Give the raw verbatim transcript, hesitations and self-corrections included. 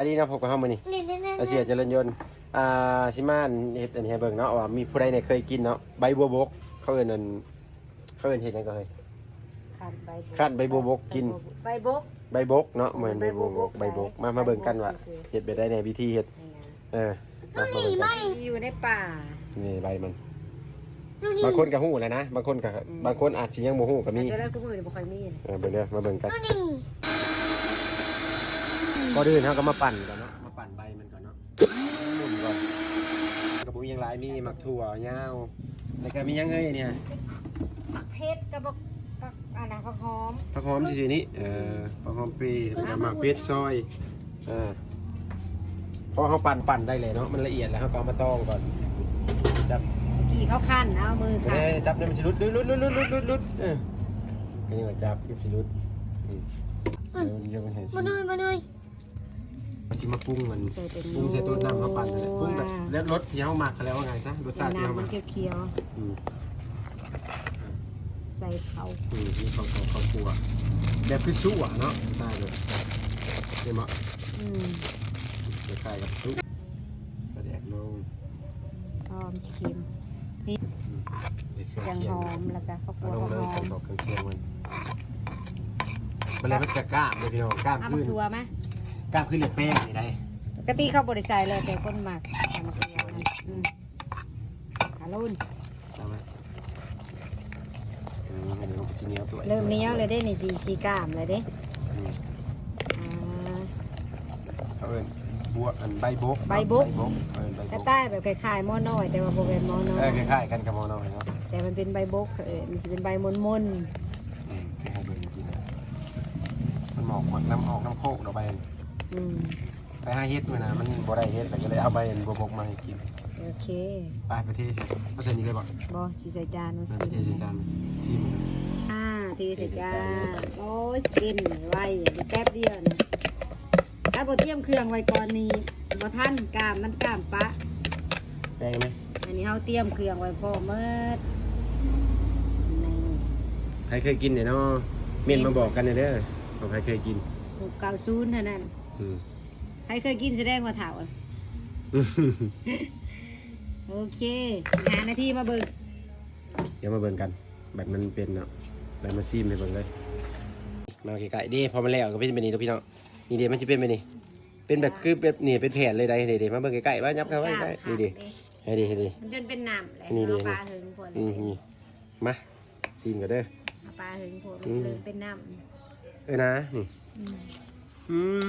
อันนี้เนาะ พบกับเฮามื้อนี้ นี่นี่นี่ อาเซียเจริญยนต์ อ่า สิมาเฮ็ดอันนี้ให้เบิ่งเนาะ ว่ามีผู้ใดเนี่ยเคยกินเนาะ ใบบัวบก เขาเอิ้นอัน เขาเอิ้นเฮ็ดหยังก็เฮ้ย คั้นใบบัว คั้นใบบัวบกกิน ใบบก ใบบกเนาะ เหมือนใบบัวบก ใบบก มา มาเบิ่งกันว่า เฮ็ดแบบใดแหน่ วิธีเฮ็ด เออ มามาเบิ่งกัน อยู่ในป่า นี่ใบมัน ดูนี่ บางคนก็ฮู้แล้วนะ บางคนก็ บางคนอาจสิยังบ่ฮู้ก็มี เจอแล้วกูมือนี่บ่ค่อยมีนะ เออ เบิ่งเด้อ มาเบิ่งกัน ดูนี่ ก่อนอื่นเฮาก็มาปั่นก่อนเนาะ มาปั่นใบมันก่อนเนาะ หมุนก่อน ก็บ่มีหยังหลาย มีหมากถั่วยาว แล้วก็มีหยังเอ้ยเนี่ย ผักเพชรกับผักอันนั้นผักหอม ผักหอมซื่อๆนี่ เออ ผักหอมเปรย์ แล้วก็หมากเพชรซอย เออ พอเฮาปั่นปั่นได้เลยเนาะ มันละเอียดแล้วเฮาก็เอามาตองก่อน จับ กี่เขาคั้นเอามือ ไม่ คั้น ได้จับเนี่ยมันสิหลุด หลุด หลุด หลุด หลุด หลุด เออ ก็ยังว่าจับมันสิหลุด อืม อืม เดี๋ยวมันยังมันเห็นสิ มาดูมาดู เอาสิมาปรุงมัน ใส่เป็น ปรุงใส่ต้นน้ำเฮาปั่นนั่นแหละ ปรุงแบบ นัว แล้วรสที่เฮามากก็แล้วว่าไงซะ รสชาติที่เฮา น้ำมั มาน เขียว อืม ๆใส่เขา อืม นี่เขาเขาเขาครัว แบบคือซั่วเนาะ ใช่เลย เห็นบ่ อืม คล้ายๆกับซั่ว ปลาแดกลง หอมเค็ม อืม เดี๋ยวเครื่อง แกง เคีย ห ง อมแล้วก็ข้าว เอา คั่ว ลงเลย หอม ใส่ของเครื่องเคียงมัน มันเลยมันจะกล้ามเลยพี่น้อง กล้าม เอา ขึ้น ถั่วมา กล้ามขึ้นเลยแป้งนี่ได้ ปกติเขาบ่ได้ใส่เลยแต่คนมักเอามาเคี่ยวนะอืมขาลุ่น เอาไว้ อืม เดี๋ยวมันก็สิเหนียวตัว เริ่มเหนียวเลยเด้นี่สีสีกล้ามเลยเด้ อืม อ่า เขาเอิ้นบวกอันใบบก ใบบก ใบบก เอิ้นใบ กระ บก ต่ายแบบคล้ายๆหม้อน้อยแต่ว่าบ่เป็นหม้อน้อ เออย คล้ายๆกันกับหม้อน้อยเนาะ แต่มันเป็นใบบกเออมันจะเป็นใบมนๆ อืม คือให้เบิ่งกินนะ มันหมอกหมักน้ำออกน้ำโคกดอกใบ อืม ไปหาเฮ็ดมื้อนะ มันบ่ได้เฮ็ด แล้วก็เลยเอาใบบัวบกมาให้กิน โอเค ไป ไปเทใส่ เอาใส่นี่เลยบ่ บ่สิใส่จานมา ไป สิ เทใส่จาน ชิม อ่าเทใส่จาน โอ้ยเส้นไวแป๊บเดียวนะถ้าบ่เตรียมเครื่องไว้ก่อนนี่บ่ทันกล้ามมันกล้ามปะ แป้งไหม อันนี้เฮาเตรียมเครื่องไว้พร้อมหมดนี่ ใครเคยกินเนี่ยเนาะ เม้นมาบอกกันเด้อ ของใครเคยกิน หกเก้าศูนย์เท่านั้น อืม ใครเคยกินแสดงว่าเฒ่า โอเคห้านาทีมาเบิ่ง เดี๋ยวมาเบิ่งกัน บัดมันเป็นเนาะ แล้วมาชิมให้เบิ่งเลย มาใกล้ๆเด้ พอมันแล้วก็เป็นแบบนี้เนาะพี่น้อง นี่เด้ มันจะเป็นแบบนี้ เป็นแบบคือแบบนี่ เป็นแผ่นเลยได้ นี่เด้ มาเบิ่งใกล้ๆ มายับเข้าไปใกล้ๆ นี่เด้ ให้ดีให้ดี มันจนเป็นน้ำเลย นี่เด้ เอาปลาหึงพวก อืม นี้ นี่ มา ชิมกันเด้อ เอาปลาหึงพวก อืม เลยเป็นน้ำ เออนะ นี่ อืม อืม